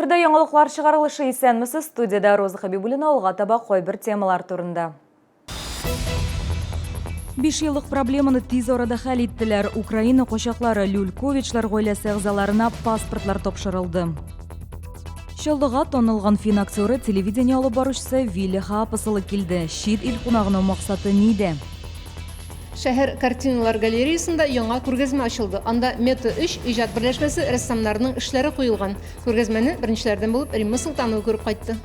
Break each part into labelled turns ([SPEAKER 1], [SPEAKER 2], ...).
[SPEAKER 1] Эфирда яңалыклар чыгарылышы исәнмесез. Студиядә Роза Хәбибуллина алга таба кайбер темалар турында. Биш еллык проблеманы тиз арада хәл иттеләр. Украина качаклары Люльковичлар гаиләсе әгъзаларына паспортлар тапшырылды. Чаллыга танылган фин актеры, телевидение алып баручысы Вилли Хаапасалы килде. Чит ил кунагының максаты нидә?
[SPEAKER 2] Шәһәр картиналар галереясында яңа күргәзмә ачылды. Анда Мета 3 иҗат берләшмәсе рәссамнарының эшләре куелган. Күргәзмәне беренчеләрдән булып Римма Солтанова күреп кайтты.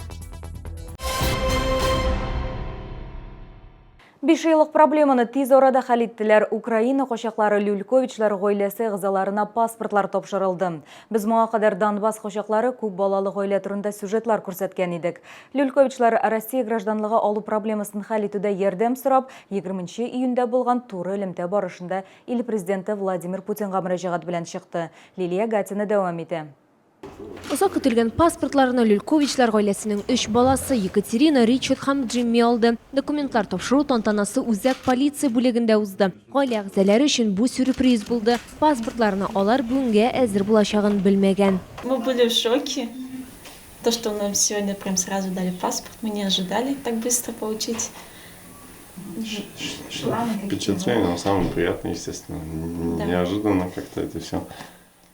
[SPEAKER 1] Бишьеллык проблеманы тиз арада хәл иттеләр. Украина качаклары Люльковичлар гаиләсе әгъзаларына паспортлар тапшырылды. Без моңа кадәр Донбасс качаклары күп балалы гаилә турында сюжетлар күрсәткән идек. Люльковичлар Россия гражданлыгы алу проблемасын хәл итүдә ярдәм сорап, 20 нче июньдә булган туры элемтә барышында ил Президенты Владимир Путинга мөрәҗәгать белән чыкты. Лилия Гатина дәвам итә.
[SPEAKER 3] Озак көтелгән паспортларны Люльковичлар гаиләсенең өч баласы, Екатерина, Ричард һәм Джимми алды. Документлар тапшыру тантанасы үзәк полиция бүлегендә узды. Гаилә әгъзалары өчен бу сюрприз булды. Паспортларны алар бүгенгә әзер булачагын белмәгән.
[SPEAKER 4] Мы были в шоке, то что нам сегодня прям сразу дали паспорт, мы не ожидали так быстро получить.
[SPEAKER 5] Впечатление, но самое приятное, естественно, неожиданно как-то это все.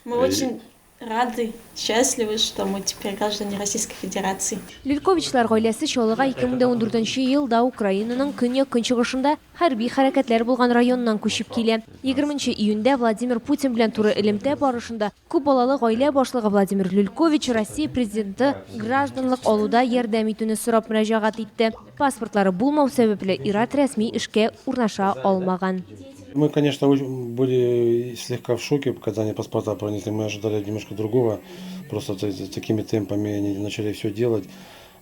[SPEAKER 4] Мы очень рады, счастливы, что мы теперь граждане Российской Федерации.
[SPEAKER 3] Люльковичлар гаиләсе Чаллыга 2014 нче елда Украинаның көньяк-көнчыгышында хәрби хәрәкәтләр булган районнан күчеп килә. 20 нче июньдә Владимир Путин белән туры элемтә барышында күп балалы гаилә башлыгы Владимир Люлькович Россия Президенты гражданлык алуда ярдәм итүне сорап мөрәҗәгать итте. Паспортлары булмау сәбәпле, ир-ат рәсми эшкә урнаша алмаган.
[SPEAKER 6] Мы, конечно, были слегка в шоке, когда они паспорта пронесли. Мы ожидали немножко другого. Просто такими темпами они начали все делать.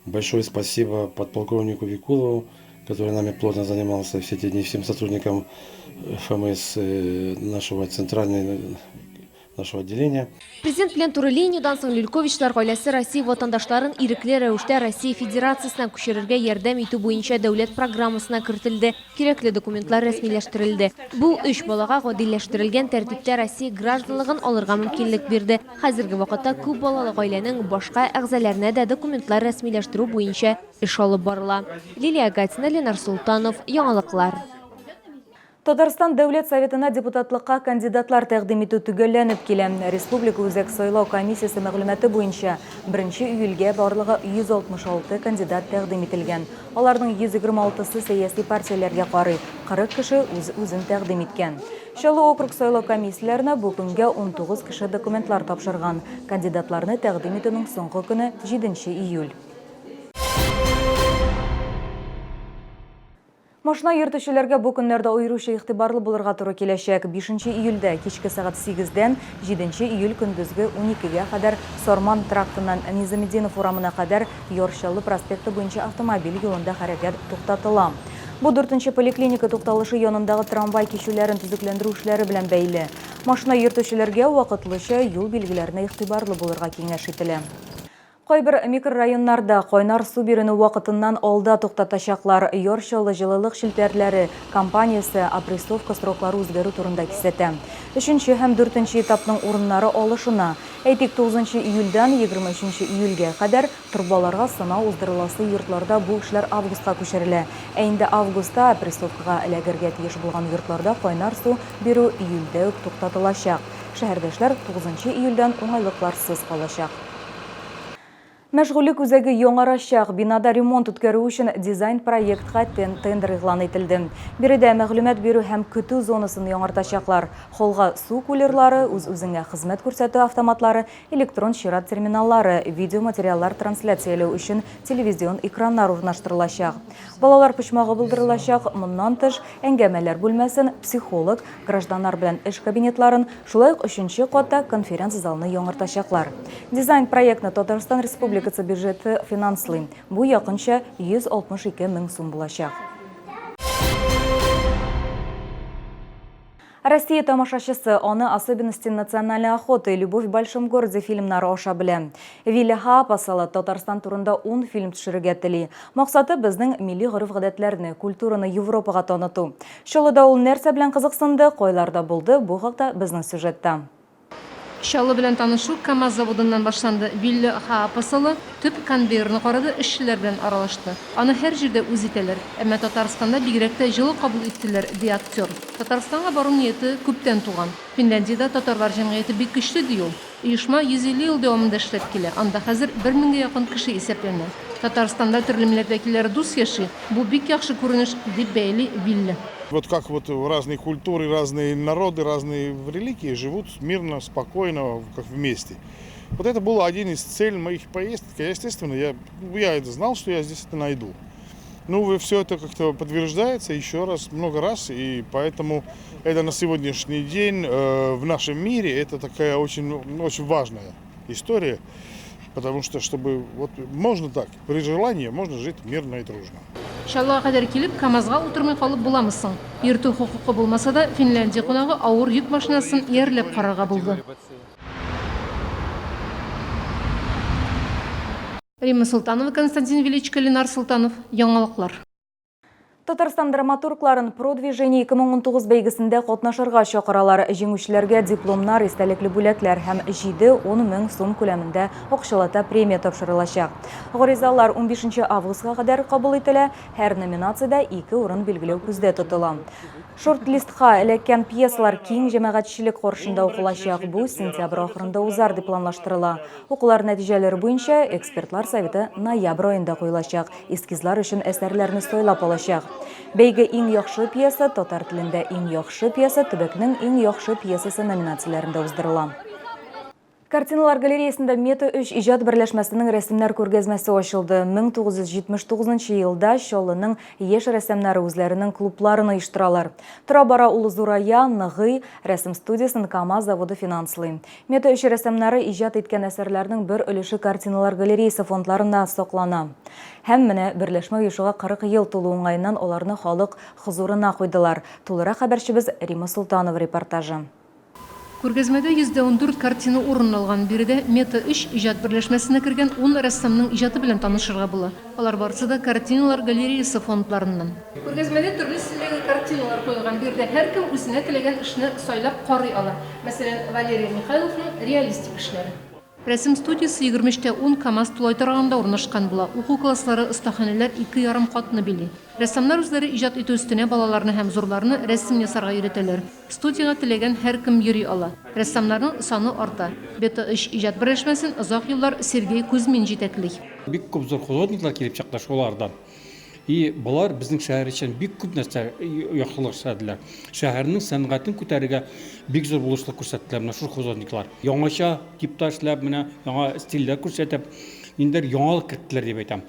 [SPEAKER 6] Большое спасибо подполковнику Викулову, который нами плотно занимался все эти дни, всем сотрудникам ФМС э, нашего центрального нашего отделения.
[SPEAKER 3] Президент белән туры линиядән соң Люльковичлар гаиләсе Россия ватандашларын ирекле рәвештә Россия Федерациясенә күчерергә ярдәм итү буенча дәүләт программасына кертелде, кирәкле документлар рәсмиләштерелде. Бу өч балага гадиләштерелгән тәртиптә Россия гражданлыгын алырга мөмкинлек бирде. Хәзерге вакытта күп балалы гаиләнең башка әгъзаләренә дә документлар рәсмиләштерү буенча эш алып барыла. Лилия Гатина, Ленар Солтанов, Яңалыклар.
[SPEAKER 1] Татарстан Дәүләт Советына депутатлыкка кандидатлар тәкъдим итү төгәлләнеп килә. Республика Үзәк сайлау комиссиясе мәгълүматы буенча, беренче июльгә барлыгы 166 кандидат тәкъдим ителгән. Аларның 126 сы сәяси партияләргә карый, 40 кеше үз-үзен тәкъдим иткән. Чаллы округ сайлау комиссияләренә бу көнгә 19 кеше документлар тапшырган. Кандидатларны тәкъдим итүнең соңгы көне, җиденче июль. Машина йөртүчеләргә бу көннәрдә аеруча игътибарлы булырга туры киләчәк. Бишенче июльдә кичке сәгать сигездән җиденче июль көндезге уникегә кадәр Сарман трактыннан Низаметдинов урамына кадәр Яр Чаллы проспекты буенча автомобиль юлында хәрәкәт туктатыла. Бу дүртенче поликлиника тукталышы янындагы трамвай кичүләрен төзекләндерү эшләре белән бәйле. Машина йөртүчеләргә вакытлыча юл билгеләренә игътибарлы булырга киңәш ителә. Кайбер микрорайоннарда кайнар су бирүне вакытыннан алда туктатачаклар. Яр Чаллы җылылык челтәрләре компаниясе опрессовка сроклары үзгәрү турында кисәтә. Өченче һәм дүртенче этапның урыннары алышына. Әйтик, тугызынчы июльдән 23 нче июльгә кадәр торбаларга сынау уздырыласы йортларда бу эшләр августка күчерелә. Ә инде августта опрессовкага эләгергә тиеш булган йортларда кайнар су бирү июльдә үк туктатылачак. Шәһәрдәшләр тугызынчы июльдән уңайлыкларсыз калачак. Мәшгульлек үзәге яңарачак. Бинада ремонт үткәрү өчен дизайн-проектка тендер игълан ителде. Биредә мәгълүмат бирү һәм көтү зонасын яңартачаклар. Холлга су кулерлары, үз-үзеңә хезмәт күрсәтү автоматлары, электрон чират терминаллары, видеоматериаллар трансляцияләү өчен телевизион экраннар урнаштырылачак. Балалар почмагы булдырылачак. Моннан тыш, әңгәмәләр бүлмәсен, психолог, гражданнар белән эш кабинетларын, шулай ук өченче катта конференц-залны яңартачаклар. Дизайн-проектны Татарстан Республикасы бюджеты финанслый. Бу якынча 162 мең сум булачак. Россия тамашачысы аны Особенности национальной охоты, Любовь в большом городе фильмнары аша белә. Вилли Хаапасало Татарстан турында ун фильм төшерергә тели. Максаты, безнең милли гореф-гадәтләрне, культураны Европага таныту. Чаллыда ул нәрсә белән кызыксынды, кайларда булды, бу хакта безнең сюжетта.
[SPEAKER 2] Чаллы белән танышу КАМАЗ заводыннан башланды. Вилле Хаапасало төп конвейерны карады, эшчеләр белән аралашты. Аны һәр җирдә үз итәләр. Әмма Татарстанда бигрәк тә җылы кабул иттеләр, ди актер. Татарстанга бару нияте күптән туган. Финляндиядә татарлар җәмгыяте бик көчле, ди ул. Оешма 150 ел дәвамында эшләп килә, анда хәзер бер меңгә якын кеше исәпләнә. Татарстанда төрле милләт вәкилләре дус яши, бу бик яхшы күренеш, дип бәяли Вилле.
[SPEAKER 7] Вот как вот разные культуры, разные народы, разные религии живут мирно, спокойно, как вместе. Вот это был один из целей моих поездок. Я, естественно, я, я это знал, что я здесь это найду. Ну, все это как-то подтверждается еще раз, много раз, и поэтому это на сегодняшний день в нашем мире это такая очень, очень важная история, потому что, чтобы вот можно так, при желании можно жить мирно и дружно.
[SPEAKER 2] Чаллыга кадәр килеп, КАМАЗга утырмый калып буламы соң? Йөртү хокукы булмаса да, Финляндия кунагы авыр йөк машинасын иярләп карарга булды. Римма Солтанова, Константин Величко, Ленар Солтанов. Яңалыклар.
[SPEAKER 1] Татарстан драматургларын Продвижение 2019 бәйгесендә катнашырга чакыралар. Җиңүчеләргә дипломнар, истәлекле бүләкләр һәм 7-10 мең сум күләмендә акчалата премия тапшырылачак. Гаризалар 15 августка кадәр кабул ителә. Һәр номинациядә ике урын билгеләү күздә тотыла. Шорт-листка эләккән пьесалар киң җәмәгатьчелек каршында укылачак. Бу сентябрь ахырында узар дип планлаштырыла. Укулар нәтиҗәләре буенча экспертлар советы ноябрь аенда куелачак эскизлар өчен әсәрләрне сайлап алачак. Бәйге Иң яхшы пьеса, Татар телендә иң яхшы пьеса, Төбәкнең иң яхшы пьесасы номинацияләрендә уздырыла. Картиналар галереясында Мета 3 иҗат берләшмәсенең рәсемнәр күргәзмәсе ачылды. 1979 елда Чаллының яшь рәссамнары үзләренең клубларын оештыралар. Тора-бара ул зурая, ныгый, рәсем студиясен КАМАЗ заводы финанслый. Мета 3 рәссамнары иҗат иткән әсәрләрнең бер өлеше картиналар галереясы фондларында саклана. Һәм менә берләшмә оешуга 40 ел тулу уңаеннан аларны халык хозурына куйдылар. Тулырак хәбәрчебез Римма Солтанова репортажы.
[SPEAKER 2] Күргәзмәдә 114 картина урын алган. Биредә Мета 3 иҗат берләшмәсенә кергән ун рәссамның иҗаты белән танышырга була. Алар барысы да картиналар галереясы фондларыннан. Күргәзмәдә төрле стильдәге картиналар куелган. Биредә һәркем үзенә теләгән эшне сайлап карый ала. Мәсәлән, Валерий Михайловның реалистик эшләре. Рәсем студиясе 23 тә ун КАМАЗ тулай торагында урнашкан була. Уку класслары, остаханәләр ике ярым катны били. Рәссамнар үзләре иҗат итү өстенә балаларны һәм зурларны рәсем ясарга өйрәтәләр. Студиягә теләгән һәркем йөри ала. Рәссамнарның саны арта. Бета 3 иҗат берләшмәсен озак еллар Сергей Кузьмин җитәкли.
[SPEAKER 8] Бик күп зур художниклар килеп чыкты шулардан. И болар безнең шәһәр өчен бик күп нәрсә яхшылык эшләделәр. Шәһәрнең сәнгатен күтәрергә бик зур булышлык күрсәттеләр менә шул художниклар. Яңача типта эшләп, менә яңа стильләр күрсәтеп, ниндидер яңалык керттеләр дип әйтәм.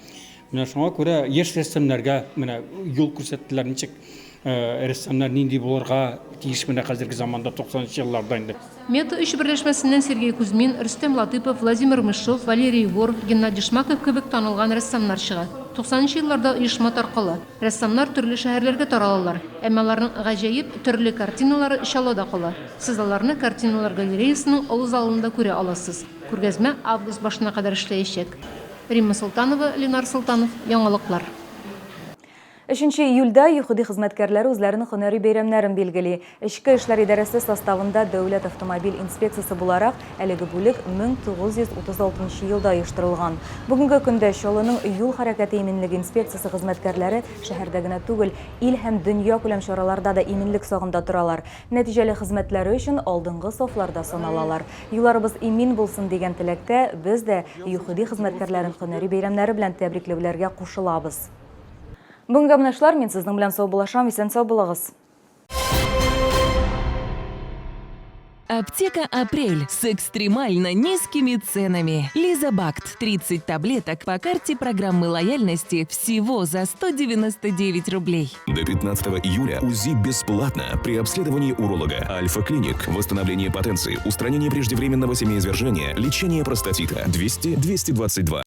[SPEAKER 8] Менә шуңа күрә яшь рәссамнарга менә юл күрсәттеләр, ничек рәссамнар нинди булырга тиеш менә хәзерге заманда 90 нчы елларда инде.
[SPEAKER 2] Мета 3 берләшмәсеннән Сергей Кузьмин, Рөстәм Латыпов, Владимир Мышов, Валерий Егоров, Геннадий Шмаков кебек танылган рәссамнар чыга. 90 нчы елларда оешма таркала. Рәссамнар төрле шәһәрләргә таралалар. Әмма аларның гаҗәеп төрле картиналары Чаллыда кала. Сез аларны картиналар галереясының олы залында күрә аласыз. Күргәзмә август башына кадәр эшләячәк. Римма Солтанова, Ленар Солтанов, Яңалыклар.
[SPEAKER 1] Өченче июльдә ЮХИДИ хезмәткәрләре үзләренең һөнәри бәйрәмнәрен билгели. Эчке эшләр идарәсе составында Дәүләт автомобиль инспекциясе буларак, әлеге бүлек 1936 нчы елда оештырылган. Бүгенге көндә Чаллының юл хәрәкәте иминлеге инспекциясе хезмәткәрләре шәһәрдә генә түгел, ил һәм дөньякүләм чараларда да иминлек сагында торалар. Нәтиҗәле хезмәтләре өчен алдынгы сафларда саналалар. Юлларыбыз имин булсын дигән теләктә без дә ЮХИДИ хезмәткәрләрен һөнәри бәйрәмнәре белән тәбрикләүләргә кушылабыз. Бүгенгә менә шулар, мин сезнең белән саубуллашам, исән-сау булыгыз.
[SPEAKER 9] Аптека «Апрель» с экстремально низкими ценами. Лизобакт 30 таблеток по карте программы лояльности всего за 199 рублей.
[SPEAKER 10] До 15 июля УЗИ бесплатно при обследовании уролога. Альфа-клиник. Восстановление потенции, устранение преждевременного семяизвержения, лечение простатита. 200 222.